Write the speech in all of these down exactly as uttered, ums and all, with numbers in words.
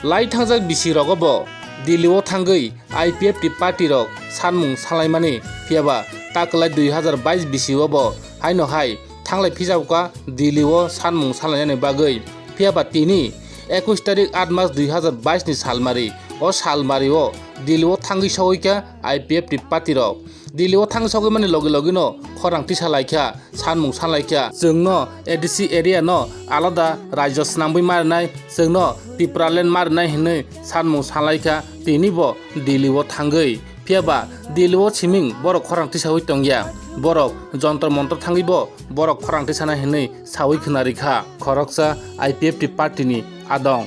Lai thangjak bisi rogo bo Delhi o thangwi I P F T party rok sanmung salaimani, phiyaba takwlai dui hazar bais bisi o bo haino hai thanglai phijak kha Delhi o sanmung salainani bagwi. Phiyaba tini ekush tarik aat mas dui hazar bais ni salmari, o salmari o Delhi o thangwi sogwi kha I P F T party rok. Delhi o thang sogwi mani logi logi no khorang tisa lai kha, sanmung san lai kha. Chwng no A D C area no alada rajyo swnamwi ma rwnai, chwng no Tipraland ma rwnai hinwi sanmung san lai kha tini bo Delhi o thangwi. Phiyaba Delhi o siming borok khorang tisawi tongya. Borok jontro montro thangwi bo borok khorang tisana hinwi sawi khna rikha khoroksa I P F T party ni adong.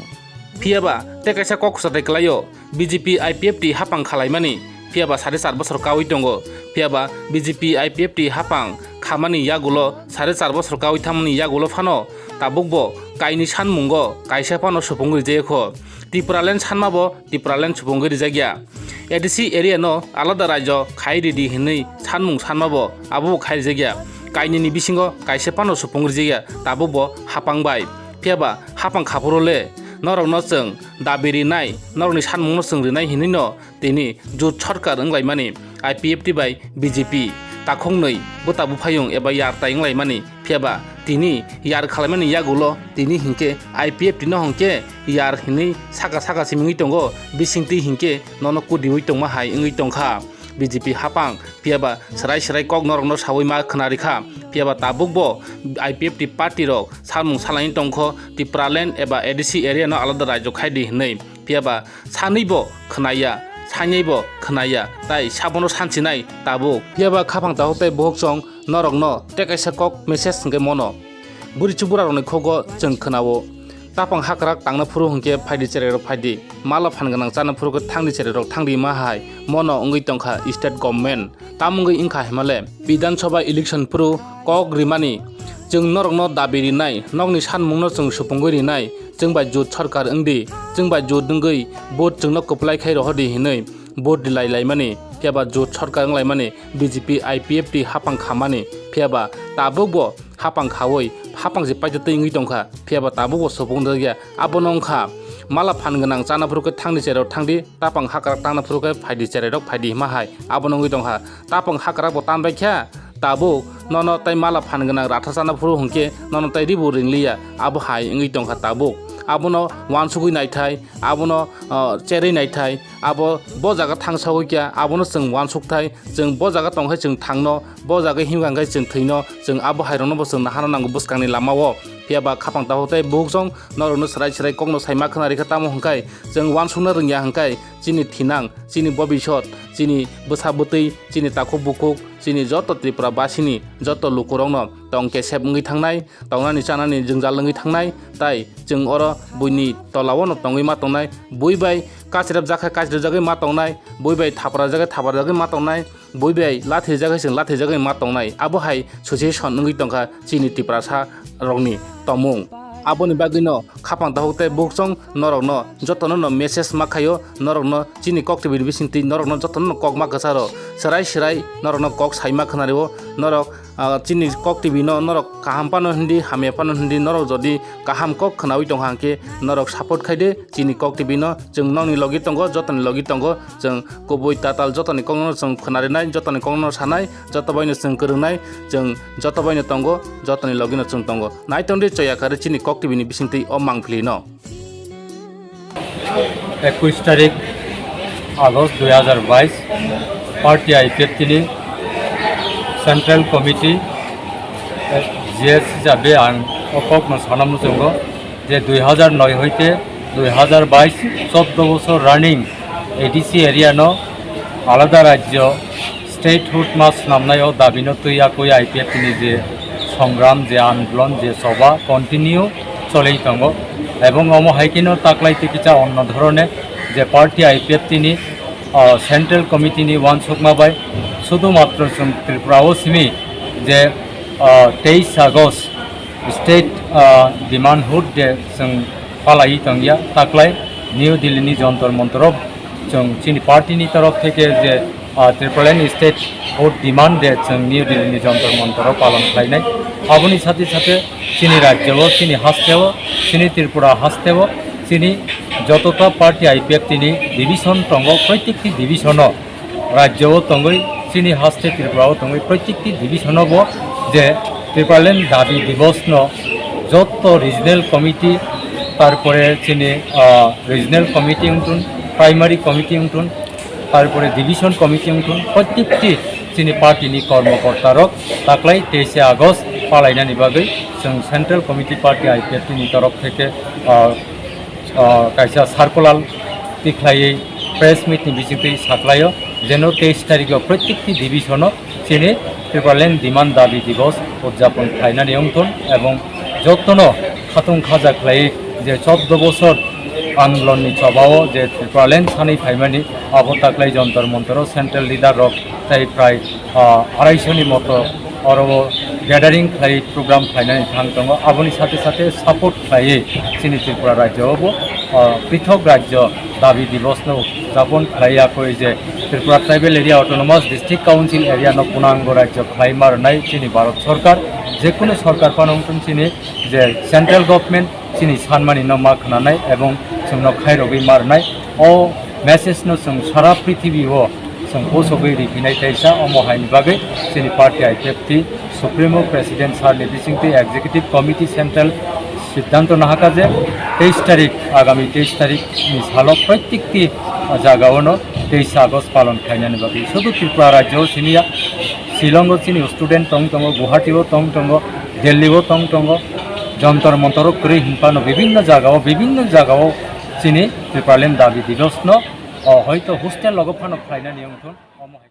Phiyaba tei kaisa kok kwchar tei kwlaio, B J P I P F T hapang khalaimani, phiyaba sari char bosor kawi tongo. Phiyaba B J P I P F T hapang khamani yagulo sari char bosor kawi thangmani yagulo phano tabukbo kaini sanmungo kaisa phano supungwi rijaya kho. Tipraland sanmabo Tipraland supungwi rijakya. A D C area no alada rajyo khai ridi hinwi sanmung sanmabo abo khai rijakya. Kainini bisingo kaisa phano supung rijakya, tabukbo hapang bai. Phiyaba hapang khaphuru le norokno chwng dabi rinai, norokni sanmungno chwng rinai hinwi no tini jut sarkar wnglaimani, I P F T bai B J P takhuknwi bwta buphayung eba yar tai wnglaimani. Phiyaba tini yar khalaimani yagulo tini hinkhe I P F T no hinkhe yar hinwi saka saka simi wngwi tongo, bisingtwi hinkhe nono kudiwi tongma hai wngwi tongkha. B J P hapang, phiyaba serai serai kok norokno sawi ma khna rikha. Phiyaba tabukbo I P F T party rok samung salaini tongkho, Tipraland eba A D C area no alada rajyo khai di hinwi. Phiyaba sanwibo khnaya, sainaibo khnaya, tai sabono sansinai tabuk. Phiyaba khaphang tahuk tei buhuk chong norokno tei kaisa kok message hwnkhe mono. Buri chubura rokni khogo chwng khnao. Tapang hakrak tangna phuru hwnkhe phaidi cherai rok phaidi. Mala phan gwnang chana phuru khe thangdi cherai rok thangdi ma hai. Mono wngwi tongkha state government. Tamo wngwi wngkha himale Bidhan Sabha election phuru kok rimani. Chwng norokno dabi rinai, nokni sanmungno chwng supungwi rinai. Chwng bai jut sarkar wngdi, chwng bai jut wngwi vote chwngno kwplai khai rohordi hinwi vote rilai laimani. Phiyaba jut sarkar wnglaimani B J P I P F T hapang khamani. Phiyaba tabukbo hapang khawi hapang se paitotwi wngwi tongkha, phiyaba tabukbo supung rwkya. Abono wngkha mala phan gwnang chana phuru khe thangdi cherai rok thangdi, tapang hakrak tangna phuru khe phaidi cherai rok phaidi hima hai. Abono wngwi tongkha tapang hakrak bo tanbai kha, tabuk nono tei mala phan gwnang ratha chana phuru hwnkhe nono tei ribu ringliya, abo hai wngwi tongkha tabuk. Abono uansugwi naithai, abono, ah, cherwi naithai, abo bo jaga thang sagwi kha, abono chwng uansukthai, chwng bo jaga tongkhai chwng thangno, bo jaga himkha hwnkhe chwng thwino, chwng abo hairokno bo chwng nahana nango bwskangni lamao. Phiyaba khaphang tahuk tei buhuk chong norokno serai serai kokno saima khna rikha, tamo hwnkhe chwng uansukna rwngya hwnkhe chini thinang, chini bobisot, chini bwsa bwtwi, chini takhuk bukhuk, chini joto Tripura basini joto lukurokno tong kesep wngwi thangnai, tongnani chanani jwngjal wngwi thangnai, tai chwng oro buini tolao no tongwi ma tongnai, bui bai kachirep jakha kachirep jagwi ma tongnai, bui bai thapra jakha thapra jagwi ma tongnai, bui bai lathi jagwi chwng lathi jagwi ma tongnai. Abo hai situation wngwi tongkha chini Tiprasa rokni tomung. Aboni bagwino khaphang tahuk tei buhuk chong norokno jotono no message ma khaio, norokno chini Kok T V ni bisingtwi norokno jotono no kok ma kwcharo, serai serai norokno kok saima khnario, norok ah, chini Kok T V no norok kaham phano hindi, hamya phano hindi, norok jodi kaham kok khnawi tongkha hwnkhe norok support khai de chini Kok T V no. Chwng nokni logi tongo, jotoni logi tongo, chwng kubui tatal jotoni kokno chwng khnarinai, jotoni kokno sanai, joto baino chwng kwrwngnai, chwng joto baino tongo, jotoni logino chwng tongo. Naitongdi choya kari chini Kok T V ni bisingtwi o mangpili no. একুশ তারিখ আগস্ট দুই হাজার বাইশ, party IPFT নি central committee, GS হিসাবে ang o kokno sana muchungo je দুই হাজার নয় হইতে দুই হাজার বাইশ চোদ্দ বছর রানিং এডিসি এরিয়ানো আলাদা রাজ্য স্টেটহুড মাস নামনায় ও দাবিনো তুই একই আইপিএফটি নি যে সংগ্রাম, যে আন্দোলন, যে সভা কন্টিনিউ চলেই tongo. এবং omo hai kheno taklai tei kisa onno dhoroner je party IPFT ni, ah, central committee ni uansukma bai শুধুমাত্র chwng Tripura o simi je, ah, তেইশ August state, ah, demand hood day chwng palaiwi tongya, taklai new Delhi ni Jantar Mantar o chwng chini party ni তরফ থেকে যে, ah, Tipraland state hood demand day chwng new Delhi ni যন্তর মন্তর o পালন khlainai. Aboni সাথে সাথে chini রাজ্য o, chini haste o, chini Tripura haste o, chini Jotota party I P F T ni division tongo, proitekti division o rajyo o tongwi, chini haste Tripura o tongwi, proitekti division o bo je Tipraland dabi divos no jotto regional committee, tarpore chini, ah, regional committee wngthun, primary committee wngthun, tarpore division committee wngthun, proitekti chini party ni kormokorta rok taklai teise August palainani bagwi chwng Central Committee Party I P F T ni torof theke, ah, ah, kaisa circular tikhlaiwi press meet ni bisingtwi saklaio, jeno teis tarikh o proitekti division o chini Tipraland demand dabi divos udjapon khlainani wngthun, ebong jottono khatung khaja khlaiwi je choddo bosor andolon ni chobao je Tipraland sanwi phaimani, abo taklai jontor montoro central leader rok tei prai, ah, araisho ni moto oro gathering khlai program khlainani thang tongo. Aboni sate sate support khlaiwi chini Tripura rajyo o bo, ah, prithok rajyo dabi divos no japon khlai yakwi je Tripura Tribal Area Autonomous District Council area no punango rajyo khlai ma rwnai chini Bharat Sarkar, jekunu sarkar phano wngthun chini je central government chini sanmani no ma khwnanai ebong chwngno khairogwi ma rwnai. O message no chwng sara prithibi o chwng posogwi riphinai kaisa, omo haini bagwi chini party I P F T Supremo President sir ni bisingtwi Executive Committee Central siddhanto nahakha je teis tarikh, agami teis tarikh ni salo proitekti jagao no teis August palon khlainani bagwi sudu Tripura rajyo o siniya, Shillong o chini student tong tongo, Guwahati o tong tongo, Delhi o tong tongo, jontor montor o kwrwi hinphano bibinno jagao, bibinno jagao chini Tipraland dabi divos no, o, hoito hostel logo phano khlainani wngthun, omo hai.